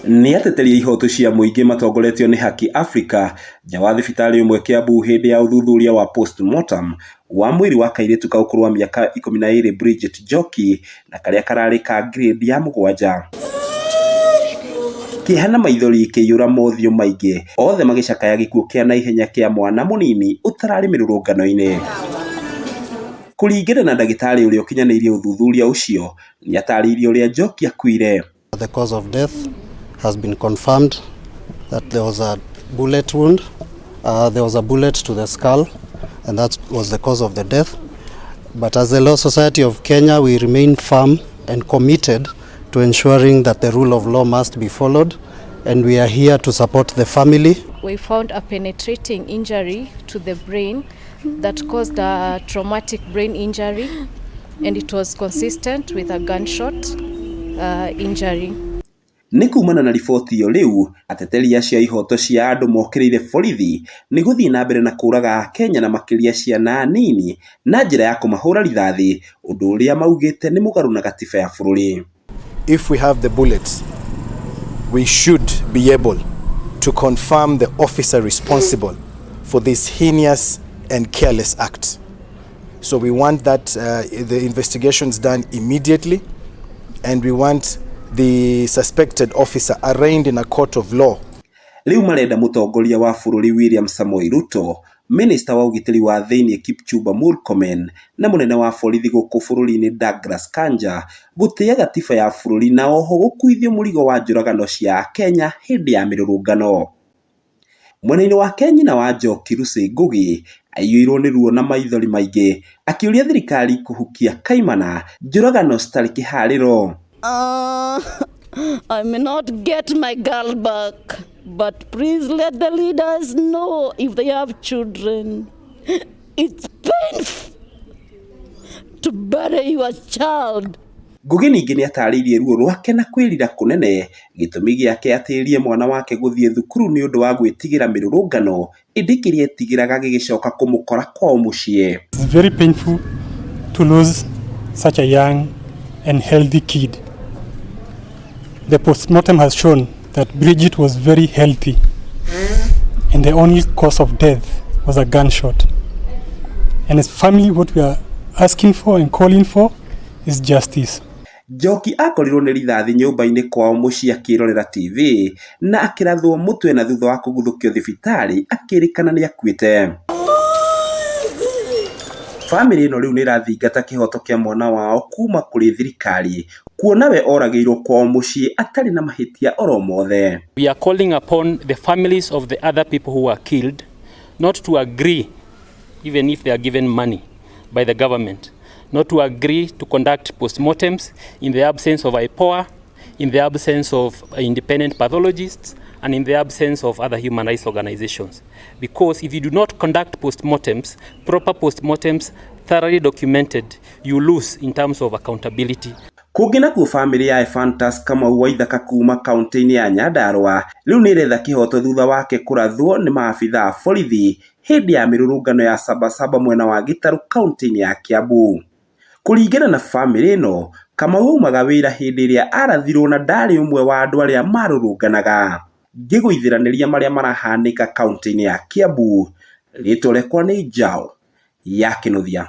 Nĩ ateteri a ihoto cia mũingĩ matongoretio nĩ Haki Africa nja wa thibitarĩ ũmwe Kiambu hĩndĩ ya ũthuthuria wa postmortem wa mwĩrĩ wa kairĩtu ka ũkũrũ wa mĩaka 12 Bridget Njoki na karĩa kararĩ ka grade ya 7. Kĩeha na maithori ikĩiyũra mothiũ maingĩ othe magĩcakaya gĩkuũ kĩa naihenya kĩa mwana mũnini ũtararĩ mĩrũrũngano-inĩ. Kũringana na ndagĩtarĩ ũrĩa ũkinyanĩirie ũthuthuria ũcio, nĩatarĩirie ũrĩa Njoki akuire. The cause of death has been confirmed that there was a bullet wound, there was a bullet to the skull, and that was the cause of the death. But as the Law Society of Kenya, we remain firm and committed to ensuring that the rule of law must be followed, and we are here to support the family. We found a penetrating injury to the brain that caused a traumatic brain injury, and it was consistent with a gunshot injury. Nĩ kumana na riboti ĩyo rĩu ateteri acio a ihoto cia andũ mokĩrĩire borithi nĩ gũthiĩ na mbere na kũraga Akenya na makĩria ciana nini na njĩra ya kũmahũra rithathi ũndũ ũrĩa maugĩte nĩ mũgarũ na gatiba ya bũrũri. If we have the bullets, we should be able to confirm the officer responsible for this heinous and careless act. So we want that the investigations done immediately, and we want the suspected officer arraigned in a court of law. Rĩu marenda mũtongoria wa bũrũri William Samoei Ruto, minista wa ũgitĩri wa thĩinĩ Kipchumba Murkomen na mũnene wa borithi gũkũ bũrũri-inĩ Douglas Kanja gũtĩa gatiba ya bũrũri na oho gũkuithio mũrigo wa njũragano cia Akenya hĩndĩ ya mĩrũrũngano. Mwena-inĩ wake nyina wa Njoki Lucy Ngugi aiyũirwo nĩ ruo na maithori maingĩ akĩũria thirikari kũhukia kaimana njũragano citarĩ kĩharĩro. I may not get my girl back, but please let the leaders know if they have children. It's painful to bury your child. Ngugi ningĩ nĩatarĩirie ruo rwake na kwĩrira kũnene gĩtũmi gĩake atĩrie mwana wake gũthiĩ thukuru nĩ ũndũ wa gwĩtigĩra mĩrũrũngano ĩndĩ kĩrĩa etigĩraga gĩgĩcoka kũmũkora kwao mũciĩ. It's very painful to lose such a young and healthy kid. The postmortem has shown that Bridget was very healthy and the only cause of death was a gunshot. And as family, what we are asking for and calling for is justice. Njoki akorirwo nĩ rithathi nyũmba-inĩ kwao mũciĩ akĩrorera TV na akĩrathwo mũtwe na thutha wa kũguthũkio thibitarĩ akĩrĩkana nĩ akuĩte. Bamĩrĩ ĩno rĩu nĩ ĩrathingata kĩhoto kĩa mwana wao kuma kũrĩ thirikari kuona we oragĩirwo kwao mũciĩ atarĩ na mahĩtia oro mothe. We are calling upon the families of the other people who were killed not to agree, even if they are given money by the government, not to agree to conduct postmortems in the absence of IPOA, in the absence of independent pathologists, and in the absence of other human rights organizations. Because if you do not conduct postmortems, proper postmortems, thoroughly documented, you lose in terms of accountability. Kũngĩ nakuo bamĩrĩ ya Ephantus Kamau Waithaka kuma kaunti-inĩ ya Nyandarua rĩu nĩ ĩretha kĩhoto thutha wake kũrathwo nĩ maabitha a borithi hĩndĩ ya mĩrũrũngano ya Sabasaba mwena wa Gĩtarũ kaunti-inĩ ya Kiambu. Kũringana na bamĩrĩ ĩno, Kamau aumaga wĩra hĩndĩ ĩrĩa arathirwo na ndarĩ ũmwe wa andũ arĩa marũrũnganaga. Ngĩgũithĩranĩria marĩa marahanĩka kaunti-inĩ ya Kiambu, rĩtwa rĩakwa nĩ Njaũ ya Kĩnuthia.